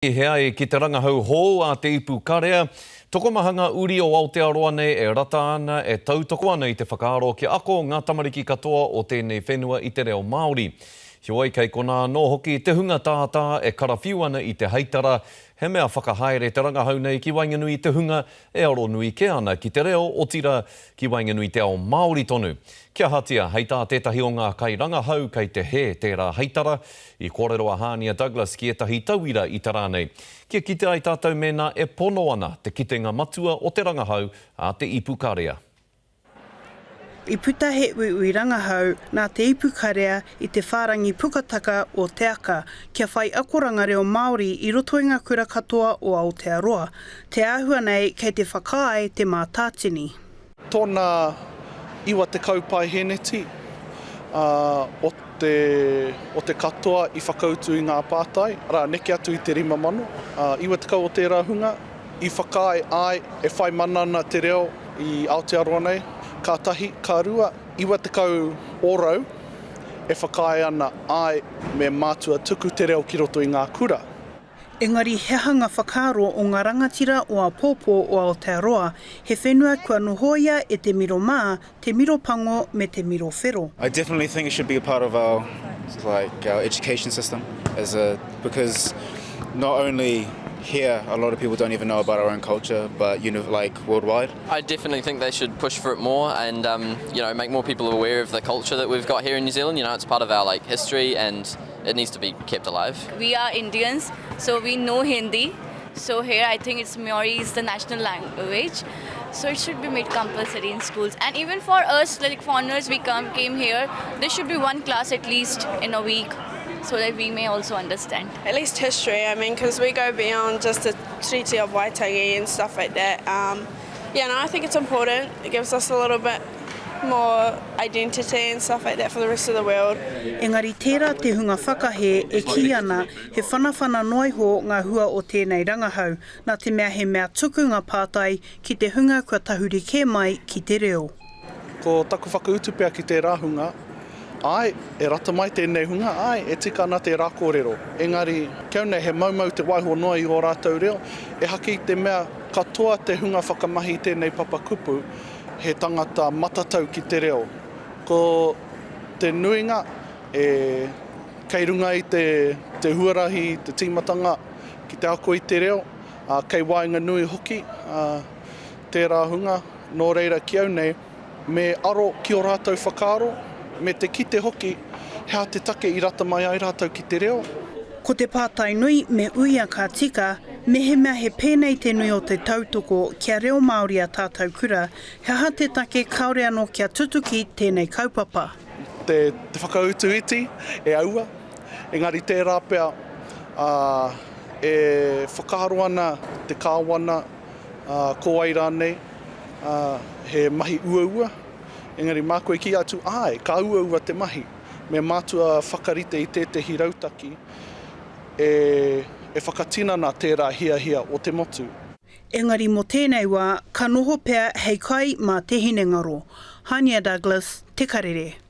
He ai ki te rangahau hou a Te Ipukarea, tokomaha ngā uri o Aotearoa nei e rata ana, e tautoko ana i te whakaaro kia ako ngā tamariki katoa o tēnei whenua i te reo Māori. Heoi, kei konā anō hoki te hunga tātā e karawhiu ana i te heitara, he mea whakahaere te rangahau nei ki waenganui i te hunga e aronui kē ana ki te reo, otirā, ki waenganui i te ao Māori tonu. Kia ahatia, hei tā tētahi o ngā kairangahau kei te hē tērā heitara, i kōrero a Hānia Douglas ki ētahi tauira i te rā nei, kia kite ai tātou mēnā e pono ana te kitenga matua o te rangahau a Te Ipukarea. I puta he uiui rangahau nā Te Ipukarea i te whārangi pukataka o Te Aka kia whai akoranga reo Māori i roto i ngā kura katoa o Aotearoa. Te āhua nei kei te whakaae Te Mātātini. Tōna 90 paeheneti o te, o te katoa i whakautu i ngā pātai, arā, neke atu i te 5,000, 90 o tērā hunga i whakaae, āe, e whai mana ana te reo i Aotearoa nei, ka tahi, ka rua, 90 ōrau e whakaae ana, āe, me mātua tuku te reo ki roto i ngā kura. Engari he aha nga whakaaro o nga rangatira o apōpō o Aotearoa, he whenua kua nohoia e te miro mā, te miro pango me te miro whero. I definitely think it should be a part of our like our education system as a because not only here a lot of people don't even know about our own culture but you know like worldwide. I definitely think they should push for it more and um, you know make more people aware of the culture that we've got here in New Zealand. You know it's part of our like history and it needs to be kept alive. We are Indians, so we know Hindi. So here I think it's Maori is the national language. So it should be made compulsory in schools. And even for us, like foreigners, we come came here, there should be one class at least in a week so that we may also understand. At least history, I mean, because we go beyond just the Treaty of Waitangi and stuff like that. Um, yeah, no, I think it's important. It gives us a little bit more identity and stuff like that for the rest of the world. Engari tērā te hunga whakahē e kī ana he whanawhana noa iho ngā hua o tēnei rangahau, nā te mea he mea tuku ngā pātai ki te hunga kua tahuri kē mai ki te reo. Ko taku whakautu pea ki tērā hunga, āe, e rata mai tēnei hunga, āe, e tika ana tērā kōrero. Engari, kia nei he maumau te waiho noa i ō rātou reo, ehake i te mea katoa te hunga whakamahi i tēnei papakupu, he tangata matatau ki te reo. Ko te nuinga e kei runga i te te huarahi i te tīmatanga ki te ako i te reo, ā, kei waenganui hoki tērā hunga, nō reira ki au nei, me aro ki ō rātou whakaaro, me te kite hoki he aha te take i rata mai ai rātou ki te reo. Ko te pātai nui me uia ka tika, mehemea he pēnei te nui o te tautoko kia reo Māori a tātou kura, he aha te take kāore anō kia tutuki tēnei kaupapa? Te whakautu iti, e aua, engari tērā pea, ā, e whakaaro ana te kāwana, ā, ko wai rānei, ā, he mahi uaua, engari māku e kī atu, āe, ka uaua te mahi. Me mātua whakarite i tētehi rautaki e e whakatinana tērā hiahia o te motu. Engari mō tēnei wā, ka noho pea hei kai mā te hinengaro. Hania Douglas, Te Karere.